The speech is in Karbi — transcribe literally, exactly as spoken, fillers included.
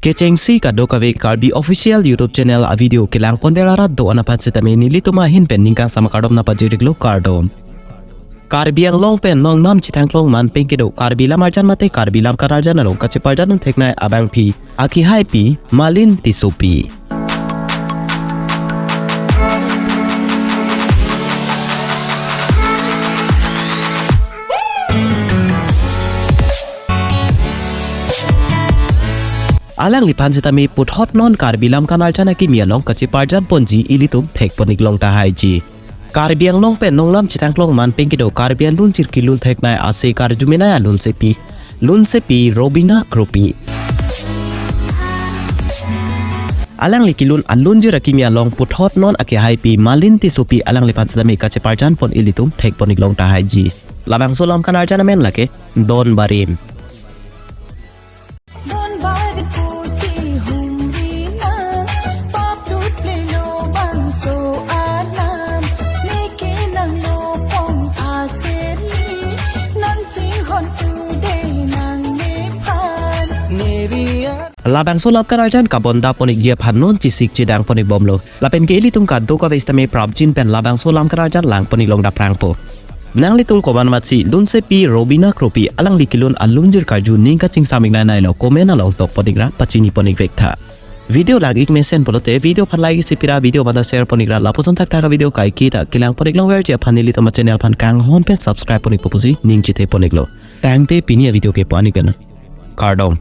Kechengsi kadokave Karbi Official YouTube Channel a-video kelang ponver arat do-an aphan sitame nelitum ahin pen ning kangsam akardom nangpajir-iklo, kardom. Karbi Anglong pen nongnam chethangklong man pen kedo Karbi lam arjan mate Karbi lam kan arjan along kacheparjan un theknei abangpi akehaipi Malin Tissopi. Alangliphan sitame puthot non Karbi lam kan arjan akimi along kacheparjan ponji ilitum thekpon-iklong tahaiji. Karbi Anglong pen nongnam chethangklong man pen kedo Karbi alunjir kelun theknei ase karjumenei alunsepi, lunsepi Robina Kropi. Alangli kelun alunjir akimi along puthot non akehaipi Malin Tissopi alangliphan sitame kacheparjan pon ilitum thekpon-iklong tahaiji. Labangso lam kan arjan amen lake Don Barim. Don bai puchi humri na, pap tut pleno bangso alam, neke nangno pong aseni, nangchinghon tu de nangnephan. Labangso lam kan arjan kabonda pon-ikji aphan non chesik chedang pon-ikbomlo. Lapen ke ilitum kadokave sitame prapjin pen labangso lam kan arjan lang pon-iklong daphrangpo. Nanglitum komat matsi lunsepi Robina Kropi alangli kelun alunjir karju ning kachingsam-iknei neilo comment along tok pon-ikra pachini pon-ikvek tha. Video lang-ik mesen pulote video aphan like isi pira, video aphan ta share pon-ikra, lapuson thakthak a-video kaike ta kelang pon-iklongverji aphan nelitum a-channel aphan kanghon pen subscribe pon-ikpo pusi ning chethe pon-iklo. Tangte pini a-video ke pu-an-ik pen. Kardom.